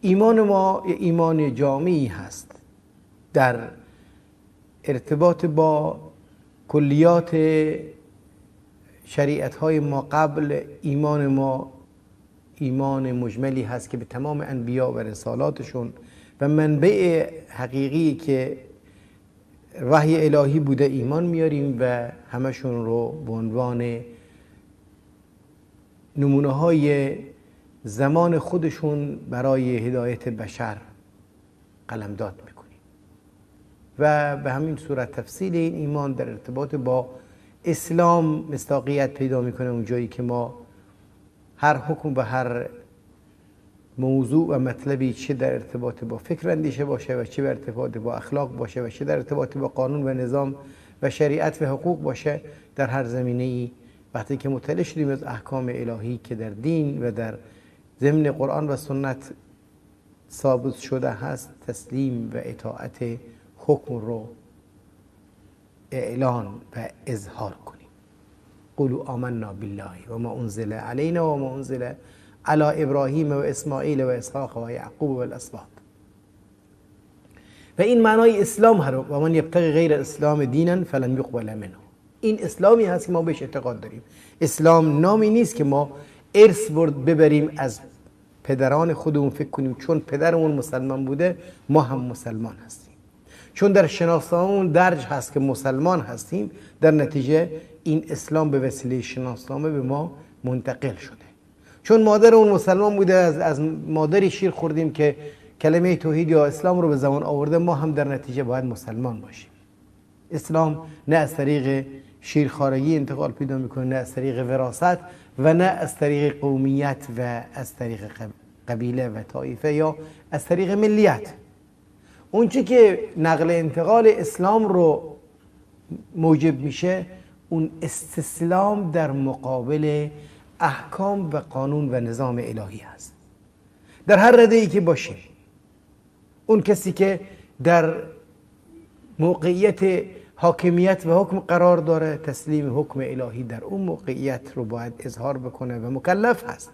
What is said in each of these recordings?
ایمان ما ایمان جامعی هست در ارتباط با کلیات شریعت‌های ما قبل. ایمان ما ایمان مجملی هست که به تمام انبیا و رسالاتشون و منبع حقیقی که وحی الهی بوده ایمان میاریم و همشون رو به عنوان نمونه های زمان خودشون برای هدایت بشر قلمداد میکنیم و به همین صورت تفصیل این ایمان در ارتباط با اسلام مصداقیت پیدا میکنه. اونجایی که ما هر حکم و هر موضوع و مطلبی چه در ارتباط با فکر اندیشه باشه و چه در ارتباط با اخلاق باشه و چه در ارتباط با قانون و نظام و شریعت و حقوق باشه، در هر زمینه‌ای وقتی که مطلع شدیم از احکام الهی که در دین و در ضمن قرآن و سنت ثابت شده هست، تسلیم و اطاعت حکم رو اعلان و اظهار کنیم. قولوا آمنا بالله و ما انزل علینا و ما انزل علی ابراهیم و اسماعیل و اسحاق و یعقوب و الاسباط. و این معنای اسلام هست. و من یبتغی غیر اسلام دینا فلن یقبل منه. این اسلامی هست که ما بهش اعتقاد داریم. اسلام نامی نیست که ما ارث ببریم از پدران خودمون، فکر کنیم چون پدرمون مسلمان بوده ما هم مسلمان هستیم، چون در شناسنامه‌مون درج هست که مسلمان هستیم، در نتیجه این اسلام به وسیله شناسنامه به ما منتقل شده. چون مادرمون مسلمان بوده، از مادری شیر خوردیم که کلمه توحید یا اسلام رو به زبان آورده، ما هم در نتیجه باید مسلمان باشیم. اسلام نه از طریق شیرخوارگی انتقال پیدا میکنه، نه از طریق وراثت و نه از طریق قومیت و از طریق قبیله و طایفه یا از طریق ملیت. اون چه که نقل انتقال اسلام رو موجب میشه، اون استسلام در مقابل احکام و قانون و نظام الهی هست. در هر رده‌ای که باشیم، اون کسی که در موقعیت حاکمیت و حکم قرار داره، تسلیم حکم الهی در اون موقعیت رو باید اظهار بکنه و مکلف هست.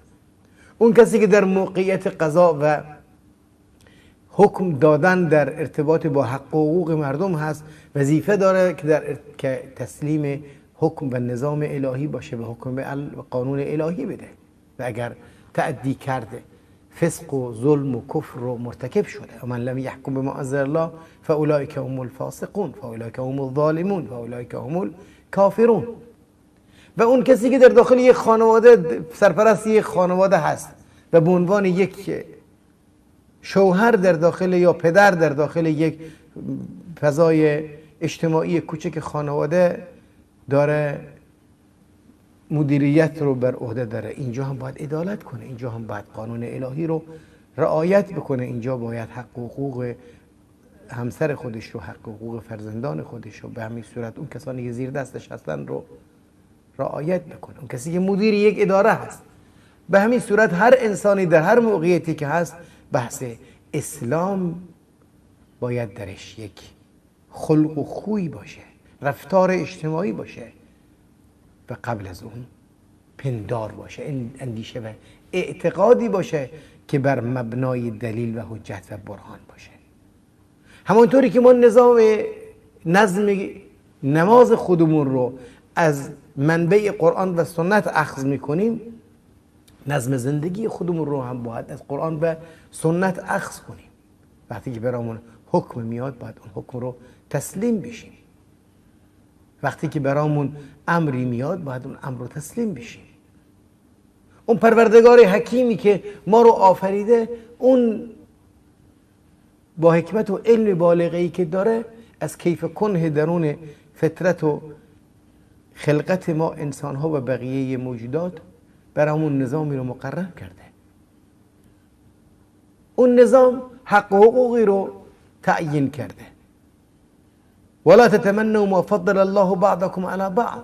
اون کسی که در موقعیت قضا و حکم دادن در ارتباط با حق و حقوق مردم هست، وظیفه داره که تسلیم حکم و نظام الهی باشه و حکم و قانون الهی بده. و اگر تعدی کرده، فسق و ظلم و کفر رو مرتکب شده. و من لم یحکم بما انزل الله فاولئک هم الفاسقون فاولئک هم الظالمون فاولئک هم الکافرون. و اون کسی که در داخل یک خانواده، سرپرست یک خانواده هست و به عنوان یک شوهر در داخل یا پدر در داخل یک فضای اجتماعی کوچک خانواده داره مدیریت رو بر عهده داره، اینجا هم باید عدالت کنه، اینجا هم باید قانون الهی رو رعایت بکنه، اینجا باید حق و حقوق همسر خودش رو، حق و حقوق فرزندان خودش رو، به همین صورت اون کسانی که زیر دستش هستن رو رعایت بکنه. اون کسی که مدیر یک اداره هست، به همین صورت هر انسانی در هر موقعیتی که هست، بحث اسلام باید درش یک خلق و خوی باشه، رفتار اجتماعی باشه و قبل از اون پندار باشه، اندیشه و اعتقادی باشه که بر مبنای دلیل و حجت و برهان باشه. همانطوری که ما نظم نماز خودمون رو از منبع قرآن و سنت اخذ میکنیم، نظم زندگی خودمون رو هم باید از قرآن و سنت اخذ کنیم. وقتی که برامون حکم میاد، باید اون حکم رو تسلیم بشیم. وقتی که برامون امری میاد، باید اون امر رو تسلیم بشیم. اون پروردگار حکیمی که ما رو آفریده، اون با حکمت و علم بالغه‌ای که داره، از کیف کنه درون فطرت و خلقت ما انسان‌ها و بقیه موجودات برامون نظامی رو مقرر کرده. اون نظام حق و حقوقی رو تعیین کرده. ولا تتمنوا ما فضل الله بعضكم على بعض.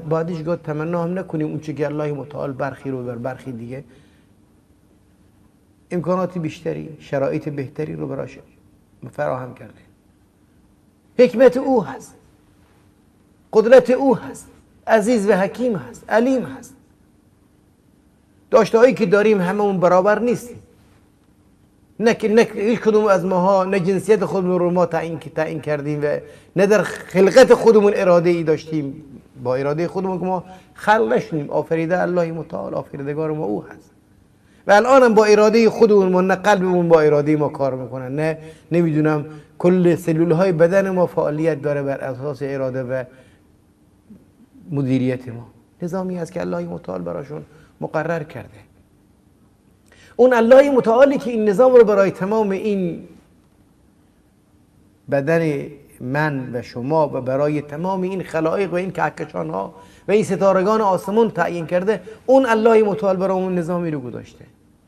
باید هیچگاه تمنا هم نکنیم اون چه که الله متعال برخی رو بر برخی دیگه امکانات بیشتری، شرایط بهتری رو براش فراهم کرده. حکمت او هست، قدرت او هست، عزیز و حکیم هست، علیم هست. داشته هایی که داریم هممون برابر نیستیم. نه هیچ کدوم از ماها نه جنسیت خودمون رو ما تعیین کردیم و نه در خلقت خودمون اراده ای داشتیم. با اراده خودمون که ما خلق نشدیم، آفریده الله متعال، آفریدگار ما او هست. و الان هم با اراده خودمون ما، نه قلبمون با اراده ما کار میکنه، نه نمیدونم کل سلول های بدن ما فعالیت داره بر اساس اراده و مدیریت ما. نظامی هست که الله متعال براشون مقرر کرده. اون الله متعالی که این نظام رو برای تمام این بدن من و شما و برای تمام این خلایق و این کهکشان ها و این ستارگان آسمان تعیین کرده، اون الله متعال برای اون نظامی رو گذاشته.